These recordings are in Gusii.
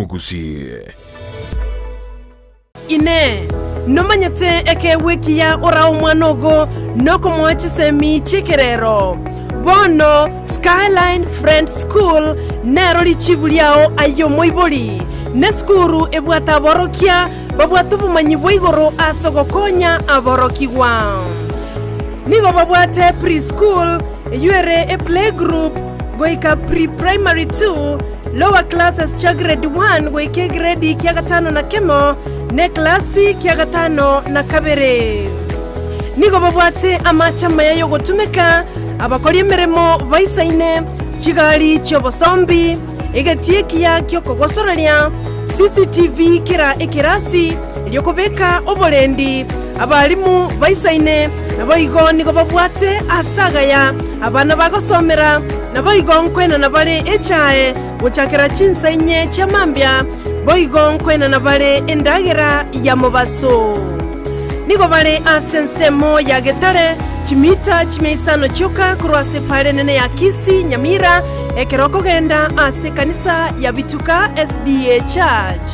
y'Omogusii. Inee! Nomanyete ekeegwa ekiya orae omwana ogo nokomoa chisemi chi'ekerero? Bono Skyline Friends School nero richibu riao aye omoibori. Nesukuru ebwate aborokia babwate obomanyi bwa igoro ase ogokonya aborokigwa. Nigo babwate pre-school, eyio ere eplaygroup goika pre-primary 2, lower classes chia grade 1 goika egredi kia gatano na kemo, na eklasi kia gatano na kabere. Nigo babwate amache amaya y'ogotumeka, abakori emeremo baisaine, chigari chi'obosombi, egetii ekiya gi'okogosoreria, CCTV kera ekerasi, erio kobeka oborendi abalimu baisaine, naboigo nigo babwate aase agaya abana bagosomera, naboigo nkoenana bare echae gochakera chinsa inye chia mambia, boigo nkoenana bare endagera ya mobaso. Nigo bare ase ensemo ya Getare, chimita chimia isano chioka korwa ase epaara enene ya Kisii, Nyamira, ekero okogenda ase ekanisa ya Bituka SDA Church.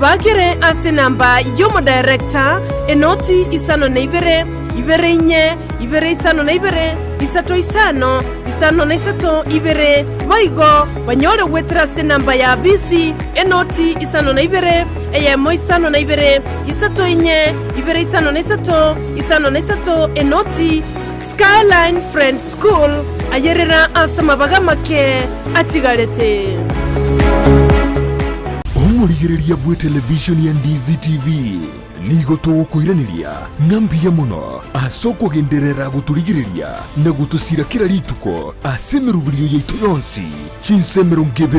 Bakere ase enamba y'omodirector, enoti isano na ibere, ibere inye, ibere isano na ibere, isato isano, isano na isato, ibere, boigo banyore goetera ase enamba ya bisi, enoti isano na ibere, eyemo isano na ibere, isato inye, ibere isano na isato, isano na isato, enoti. Skyline Friends School, ayerera ase amabaga amake atigarete. Omorigereria bw'etelevishoni ya Ndizi TV nigo togokoiraneria ng'a mbuya mono ase okogenderera gotorigereria na gotosira kera rituko ase emeroberio yaito yonsi chinsa 24.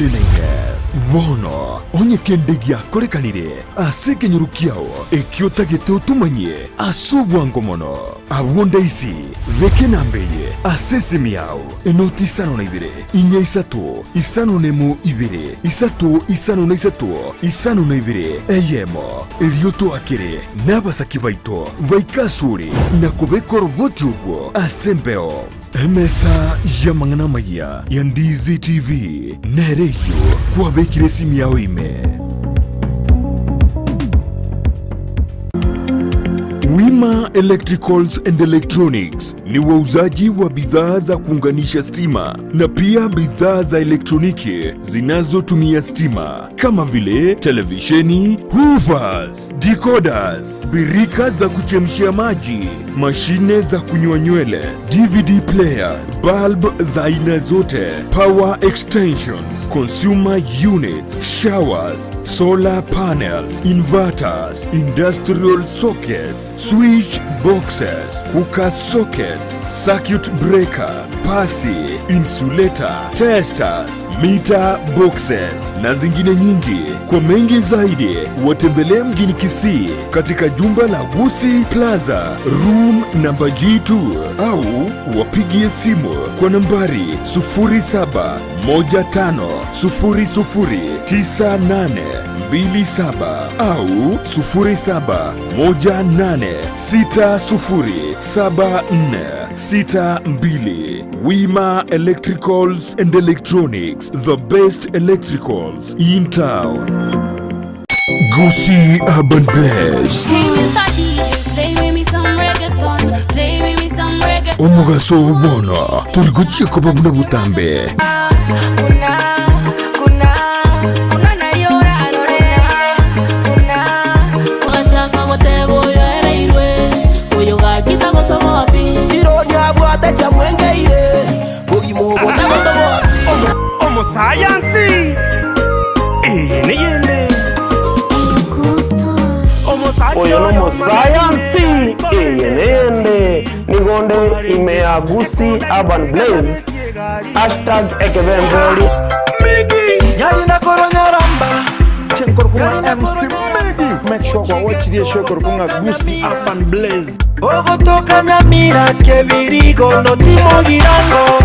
Bono onye kende giakorekanire ase ekenyoro kiao ekio otagete otomanyie ase obwango mono, abwo ndaisi beka enamba eye ase esimi yao, enoti isano na ibere, inya isato, isano nemo ibere, isato isano na isato, isano na ibere, eyemo. Erio toakere nabasaki baito baike asore na kobeka oroboti orwo ase embeo. Emesa y'amang'ana amayia ya Ndizi TV nere eyio kwabekire esimi yao ime. Wima Electricals and Electronics ni wauzaji wa bidhaa za kuunganisha stima na pia bidhaa za elektroniki zinazotumia stima kama vile televisheni, hoovers, decoders, birika za kuchemshia maji, mashine za kunyoa nywele, DVD player, bulb za aina zote, power extensions, consumer units, showers, solar panels, inverters, industrial sockets, switch boxes, cooker sockets, circuit breaker, pasi, insulator, testers, meter boxes na zingine nyingi. Kwa mengi zaidi watembelee mjini Kisii katika jumba la Gusii Plaza room namba G2 au wapigie simu kwa nambari 0715009827 au 0718607462. Wima Electricals and Electronics, the best electricals in town. Gusii Urban Blaze. Hey, Mr. DJ, play me some reggaeton. Play me some reggaeton. Omogaso oo bono tori gochia koba buna botambe. Ogachaka goteba oyo ereirwe, oyo gaki tagotoboa pi. Omosayansi eye neyende Oyo nomosayansi eye neyende nigo nde ime ya Gusii Urban Blaze hashtag ekebembori. Chinkorokwa MC Miggy. Make sure kwa watch the show korokwa ng'a Gusii Urban Blaze. Ogotoka Nyamira kebirigo notimogirango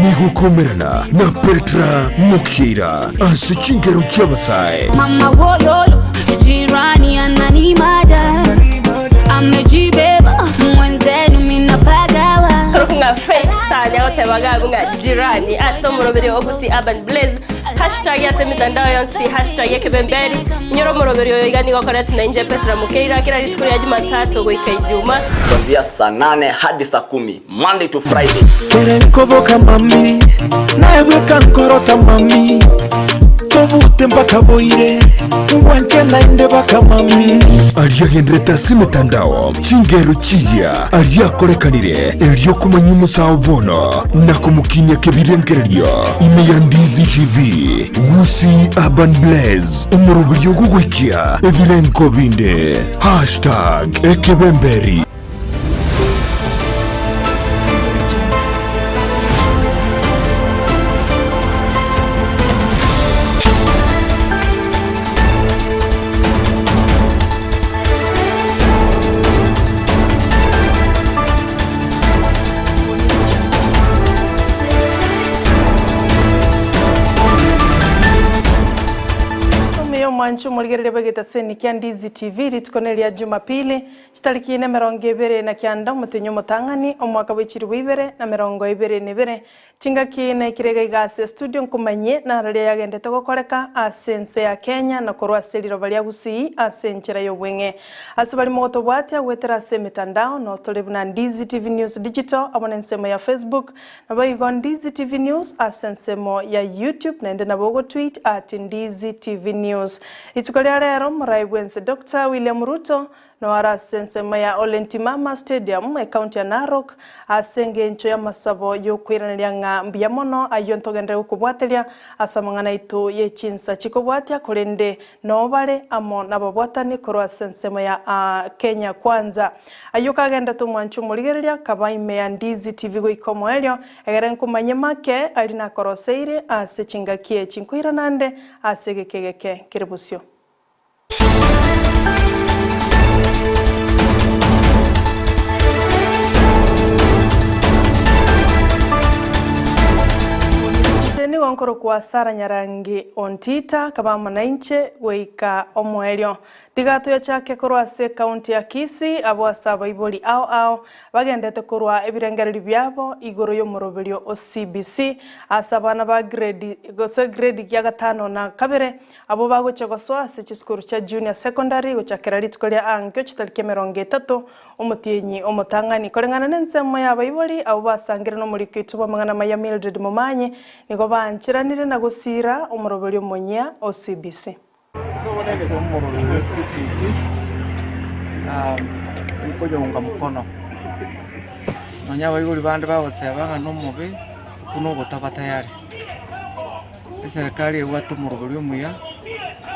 Nigokomerana na Petra Mokira ase chingero chi'abasae. Mama wololo, jirani ananimada, amejibeba mwenzenu minapagawa. Ng'a Faith Star niagotebaga ng'a jirani ase omoroberi o Gusii Urban Blaze. Hashtag ase emitandao yonsi pi hashtag ekebemberi. Inyora omoroberi oyo iga nigo okoretwa na inche Petra Mokeira kera rituko ria Jumatatu goika Ijumaa. Kuanzia saa nane hadi saa kumi Monday to Friday. Kere nkoboka mami, naye bweka nkorota mami, tobute mpaka boire, ngwanche naende baka mami. Aria agenderete ase emetandao, chingero chiya aria akorekanire, erio komanya omosao bono na komokinia kebirengererio ime ya Ndizi TV, Gusii Urban Blaze, omoroberio ogogoikia ebirengo binde. Hashtag Ekebemberi. Omuya omwanche omorigereria bw'egetaseni kia Ndizi TV rituko neria Jumapili Chitariki nemerongo ebere na kianda omotenyi omotang'ani, omwaka bwe chilifu ibere na merongo ebere na ebere. Chingaki naikire iga iga ase estudio nkomanyie nararia yagendete gokoreka ase ense ya Kenya na korwa ase riroba ria Gusii ase enchera y'obweng'e. Ase baria mogotobwatia goetera ase emetandao notore buna Ndizi TV News Digital amo nensemo ya Facebook, Naboigo Ndizi TV News ase ensemo ya YouTube naende nabo ogotweet at Ndizi TV News. Rituko ria rero morai bwense Doctor William Ruto noare ase ensemo ya Ole Ntimama Stadium ecounty ya Narok ase engencho y'amasabo y'okoiraneria ng'a mbuya mono ayio ntogenderere gokobwateria ase amang'ana aito ye chinsa chikobwatia korende Noo bare amo nababwatani korwa ase ensemo ya Kenya Kwanza. Ayio kagendete omwancho omorigereria kaba ime ya Ndizi TV goika omoerio, egere nkomanye make aria nakoroseire ase chingaki echi nkoirana nde ase egeka egeke kere bosio. Inche nigo nkorokwa Sarah Nyarangi Ontita, akaba amo nainche goika omoerio. Tiga toyachake korwa ase ekaunti ya Kisii, abwo ase abaibori ao ao bagendete korwa ebirengererio biabo igoro y'omoroberio o CBC ase abana ba grade gose grade ya gatano na kabere abwo bagochia gosoa ase chisukuru chia junior secondary gochakera rituko ria ankio chitariki emerongo etato omotienyi omotang'ani. Koreng'ana nensemo y'abaibori abwo basangire nomoriki oito bw'amang'ana maya Mildred Momanyi Nigo baancheranire na gosiira omoroberio omonyia o CBC. Ase omoroberio o CBC nkoyounga mkono. Nonya abaibori bande bagoteba ng'a nomobe, okwo nogotaba tayari. Eserekari ebwate omoroberio omuya,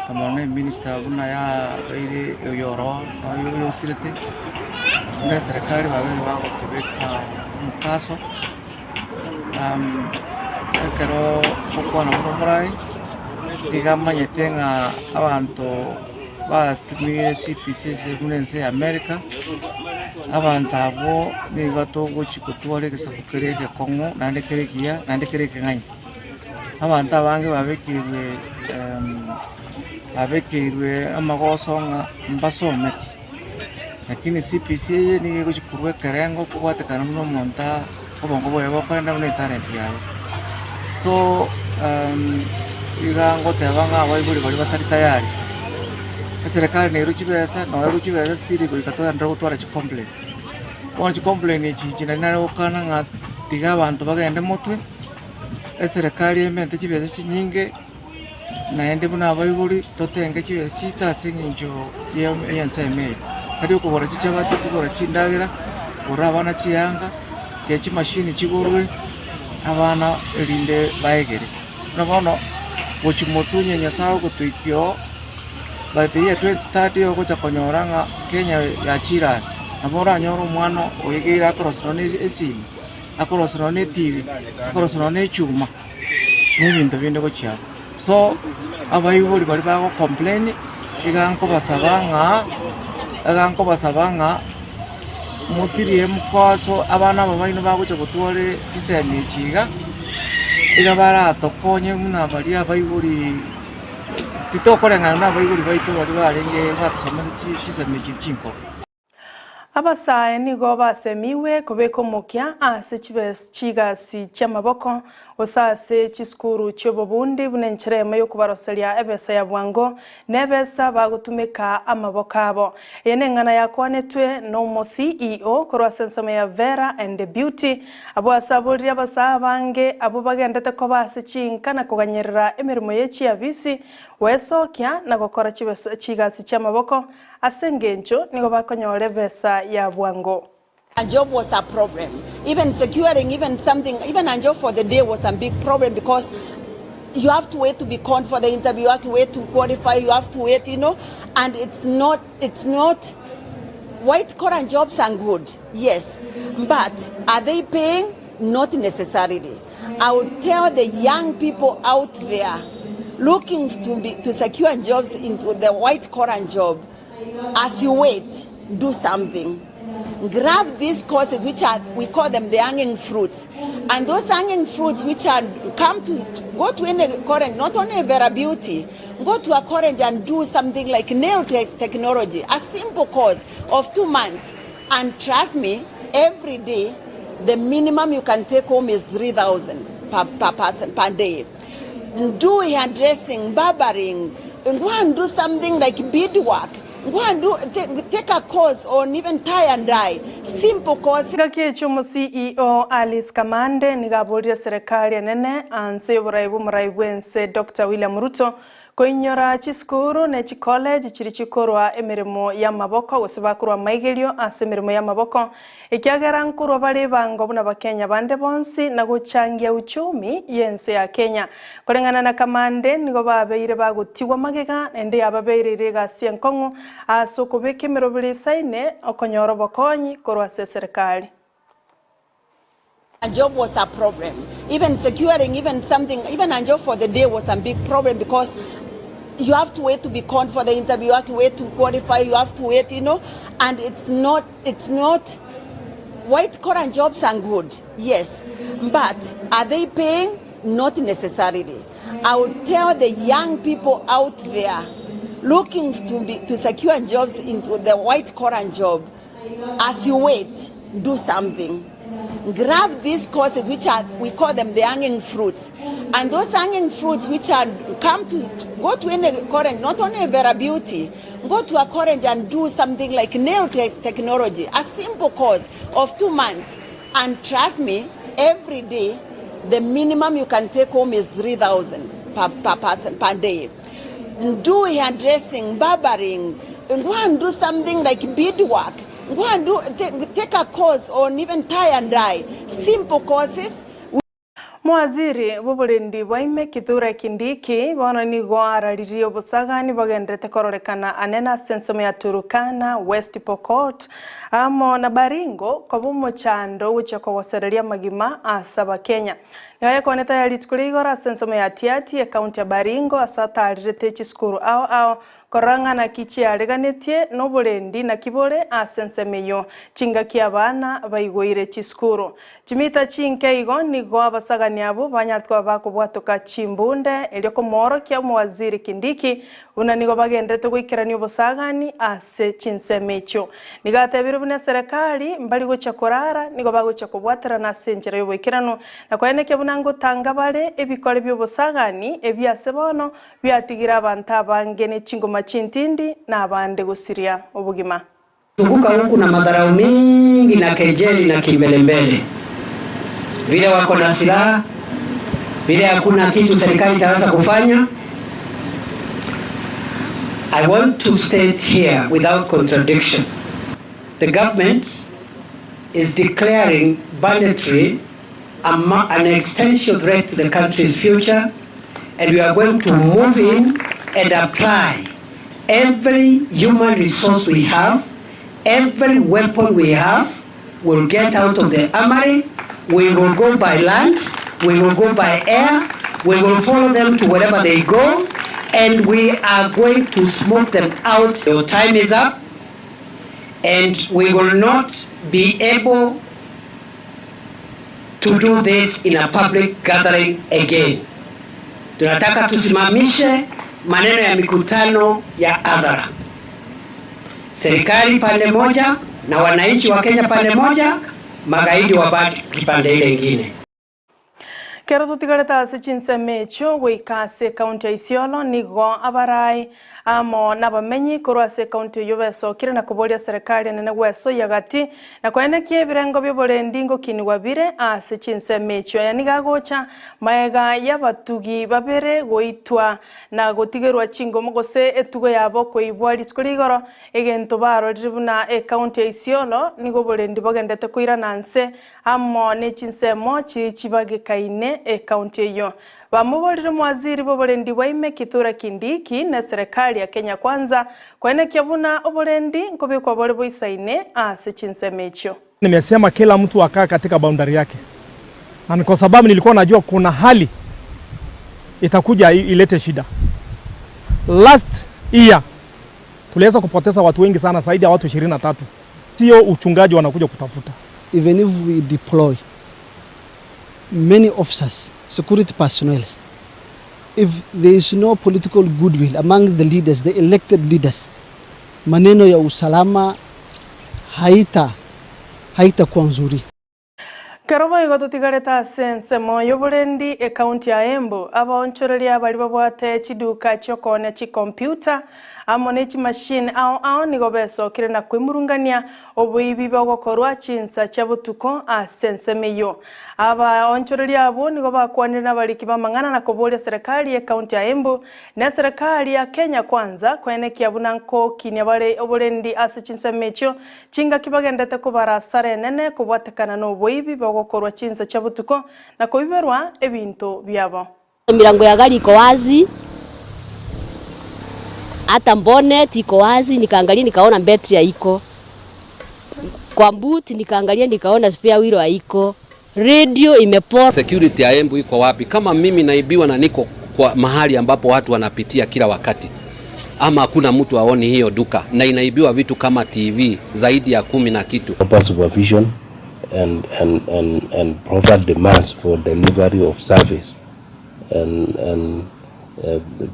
na mono eminister buna yabeire oyoroo oyo osirete, buna eserekari babeire bagotobeka omokaso. Ekero ngokwana buna omorai, nigo amanyete ng'a abanto batumire CPC ase buna ense ya America, abanto abwo nigo togochi gotwara egesaku kere egekong'u naende kere ekiya naende kere ekeng'aini. Abanto abange babekeirwe babekeirwe amagoso ng'a mbasometi. Lakini CPC eye nigo egochia korwa ekerengo kobwatekana buna omonto aa obongo bwaye bokoenda buna etalent yaye. So iga ngoteba ng'a abaibori baria batari tayari, eserekari nerwe chibesa, noerwe chibesa still goika togenderere gotwara chicomplain. Bono chicomplain echi inche nari nare gokana ng'a tiga abanto bagende motwe, eserekari emente chibesa chinyinge. Naende buna abaibori totenge chibesa chiaito ase eng'encho y'ensemo eye, tari okogora chichabati, kogora chindagera, kogorera abana chianga, tiga chimashini chigorwe abana erinde baegere. Buna bono gochia motwe onye Nyasaye ogotoikia oo, by the year 2030 ogocha konyora ng'a Kenya yachire are, nabo oranyore omwana oegeire akorosia nonye na esimi, akorosia nonye na etibi, akorosia nonye na echuma. Na ebinto binde gochia abwo. So, abaibori baria bago complain, iga nkobasaba ng'a, iga nkobasaba ng'a motirie mokoaso abana aba baino bagocha gotwara chisemi echi iga, iga baratokonye buna baria abaibori titokoreng'ana na abaibori baito baria barenge batosomete chisemi echi chinkoro. Abasae nigo basemigwe kobeka omokia ase chibes chigasi chi'amaboko. gose ase chisukuru chi'obobundi buna enchera eyemo y'okobaroseria ebesa ya bwango na ebesa bagotumeka amaboko abo. Eye neng'ana yakwanetwe nomo CEO korwa ase ensemo ya Vera and Beauty, abwo ase aborire abasaa abange abwo bagendete koba ase chinka na koganyerera emeremo ye chiabisi, gwesokia na gokora chibesa chigasi chi'amaboko ase engencho nigo bakonyora ebesa ya bwango. A job was a problem. Even securing even something, even a job for the day was a big problem because you have to wait to be called for the interview, you have to wait to qualify, you have to wait, you know, and it's not, it's not, white collar jobs are good, yes, but are they paying? Not necessarily. I would tell the young people out there looking to, be, to secure jobs into the white collar job, as you wait, do something. Grab these courses, which are, we call them the hanging fruits. And those hanging fruits, which are, come to, go to any college, not only Vera Beauty, go to a college and do something like nail te technology, a simple course of two months. And trust me, every day, the minimum you can take home is 3,000 per, per person, per day. Do hairdressing, barbering, go and do something like beadwork. Go and do, take, take a course on even tie and dye. Simple course. Engaki echi omo CEO Alice Kamande nigo aborire serikali enene anse y'oborai bw'omorai bw'ense Doctor William Ruto Koinyora chisukuru ne chicollege chiria chikorwa emeremo y'amaboko gose bakorwa amaigerio ase emeremo y'amaboko, ekiagera nkorwa bare ebango buna Abakenya bande bonsi na gochangia uchumi y'ense ya Kenya. Koreng'ana na Kamande nigo babeire bagotigwa magega naende yababereire egasi enkong'u ase okobeka emeroberi esaine okonyora obokonyi korwa ase eserekari. A job was a problem. Even securing even something, even a job for the day was a big problem because you have to wait to be called for the interview, you have to wait to qualify, you have to wait, you know, and it's not, it's not, white collar jobs are good, yes, but are they paying? Not necessarily. I would tell the young people out there looking to be, to secure jobs into the white collar job, As you wait, do something. Grab these courses, which are, we call them the hanging fruits. And those hanging fruits, which are, come to, go to any college, not only Vera Beauty, go to a college and do something like nail te technology, a simple course of two months. And trust me, every day, the minimum you can take home is 3,000 per, per person, per day. Do hairdressing, barbering, go and do something like beadwork. Go and do, take a course on even tie and dye. Simple courses. Mowaziri bw'oborendi bwa ime Kithure Kindiki bono nigo araririe obosagani bogenderete kororekana anene ase ensemo ya Turkana, West Pokot amo na Baringo koba omochando ogochia kogosereria amagima ase abakenya. Nigo ayekwanete aya rituko ria igoro ase ensemo ya Tiaty, ekaunti ya Baringo ase atarirete chisukuru ao ao Korora ng'a naki chiareganetie noborendi naki bore ase ensemo eyio, chingaki abana baigoire chisukuru. Chimita chinke igo nigo abasagani abwo banyarete koba bakobwatoka chimbunde erio komoorokia omowaziri Kindiki buna nigo bagenderete goikerania obosagani ase chinsemo echio. Nigo atebire buna eserekari mbari gochia korara nigo bagochia kobwaterana ase enchera y'oboikeranu na koenekia buna ngotanga bare ebikore bi'obosagani ebi ase bono Biatigire abanto abange ne chingoma chintindi, na abande gosiria obogima. Zunguka huku na madharau mingi na kejeli na kimbelembele, vile wako na silaha, vile hakuna kitu serikali itaweza kufanya. I want to state here without contradiction, the government is declaring banditry an existential threat to the country's future and we are going to move in and apply every human resource we have, every weapon we have, will get out of the armory. We will go by land, we will go by air, we will follow them to wherever they go, and we are going to smoke them out. Your time is up, and we will not be able to do this in a public gathering again. Tunataka tusimamishe maneno ya mikutano ya hadhara. Serikali pande moja na wananchi wa Kenya pande moja, magaidi wabaki pande ile ingine. Kero totigarete ase chinsemo echio goika ase ekaunti ya Isiolo, nigo abarai amo nabamenyi korwa ase ekaunti eyio besokire na koboria serikali enene gwesoyia gati na koenekia ebirengo bi'oborendi ngokinigwa bire ase chinsemo echio. Aya nigo agocha magega y'abatugi babere goitwa na gotigerwa chingomo gose etugo yabo koibwa rituko rigoro, egento barorire buna ekaunti ya Isiolo nigo oborendi bogendete koirana nse amo ne chinsemo chi chibagekaine ekaunti eyio. Bamoborire omowaziri bw'oborendi bwa ime Kithure Kindiki ne serikali ya Kenya Kwanza koenekia buna oborendi nkobekwa bore boisaine ase chinsemo echio. Nimesema kila mtu akae katika boundary yake, na ni kwa sababu nilikuwa najua kuna hali itakuja ilete shida. Last year tuliweza kupoteza watu wengi sana, zaidi ya watu 23. Sio uchungaji wanakuja kutafuta. Even if we deploy many officers, security personnel, if there is no political goodwill among the leaders, the elected leaders, maneno ya usalama haita haitakuwa nzuri. Ekero boigo totigarete ase ensemo y'oborendi ekaunti ya Embu, abaonchoreria baria babwate chiduka chi'okoonia chikompiuta amo ne chimashini ao ao nigo besokire na kwemurungania oboibi bogokorwa chinsa chia botuko ase ensemo eyio. Abaonchoreria abwo nigo bakwanire nabariki b'amang'ana na koboria serikali y'ekaunti ya Embu na eserekari ya Kenya Kwanza koenekia buna nkokinia bare oborendi ase chinsemo echio Chingaki bagendete kobara asara enene kobwatekana noboibi bogokorwa chinsa chia botuko na koiberwa ebinto biabo. Milango ya gari iko wazi, hata bonnet iko wazi, nikaangalia nikaona betri haiko. Kwa boot nikaangalia nikaona spare wheel haiko, radio imeporwa. Security ya Embu iko wapi? Kama mimi naibiwa na niko kwa mahali ambapo watu wanapitia kila wakati, ama hakuna mtu aoni hiyo duka na inaibiwa vitu kama TV zaidi ya kumi na kitu. Proper supervision and proper demands for delivery of service and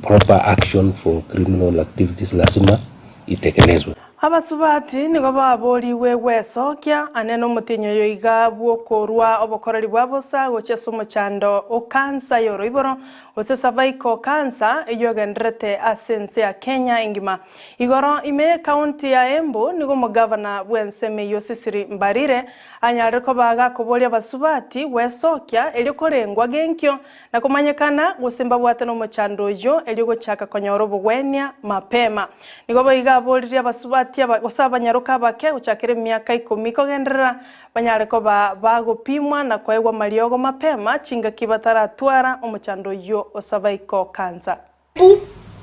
proper action for criminal activities lazima itekelezwe. Abasubati nigo baborigwe gwesokia ane nomotienyi oyo iga bw'okorua obokoreri bwa bosa gochia ase omochando o cancer y'oroiboro gose cervical cancer eyio egendererete ase ense ya Kenya engima. Igoro ime y'ecounty ya Embu nigo omogavana bw'ensemo eyio Cecily Mbarire anyarire koba gakoboria abasubati gwesokia erio korengwa genkio na komanyekana gose mbabwate nomochando oyio erio gochaka konyora obogwenia mapema. Nigo boigo aboririe abasubati aba gose abanyaroka abake gochakera emiaka ikomi kogenderera banyare koba bagopimwa na koegwa amariogo mapema chingaki bataratwara omochando oyio o cervical cancer.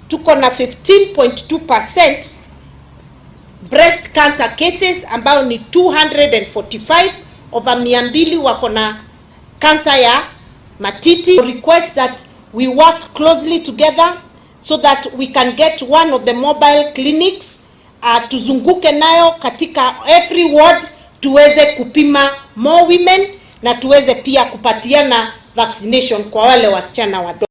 Tuko na 15.2% breast cancer cases ambao ni 245 over 200 wako na kansa ya matiti. Request that we work closely together so that we can get one of the mobile clinics tuzunguke nayo katika every ward tuweze kupima more women na tuweze pia kupatiana vaccination kwa wale wasichana wadogo.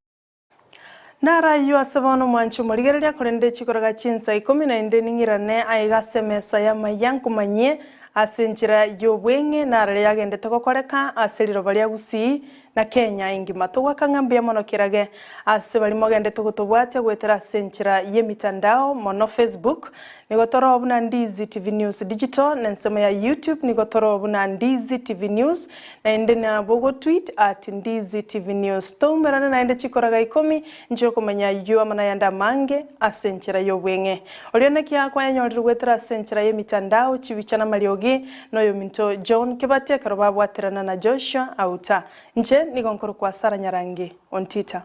Naro ayio ase bono omwanchi omorigereria korende chikoroga chinsa ikomi na inde ning'irane aiga ase emesa y'amaya nkomanyie ase enchera y'obweng'e narare yagendete gokoreka ase riroba ria Gusii na Kenya engima. Togwaka ng'a mbuya mono kerage ase baria mogendete gotobwatia goetera ase enchera y'emitandao mono Facebook nigo torobo buna Ndizi TV News Digital na ensemo ya YouTube nigo torobo buna Ndizi TV News naende nabo ogotweet at Ndizi TV News. Toumerane naende chikoraga ikomi inche okomanya ayio amo nayande amange ase enchera y'obweng'e. Oria naki akwanyorire goetera ase enchera y'emitandao chibicha na amariogi na oyominto John Kebati ekero babwaterana na Joshua Auta. Inche nigo nkorokwa Sarah Nyarangi Ontita.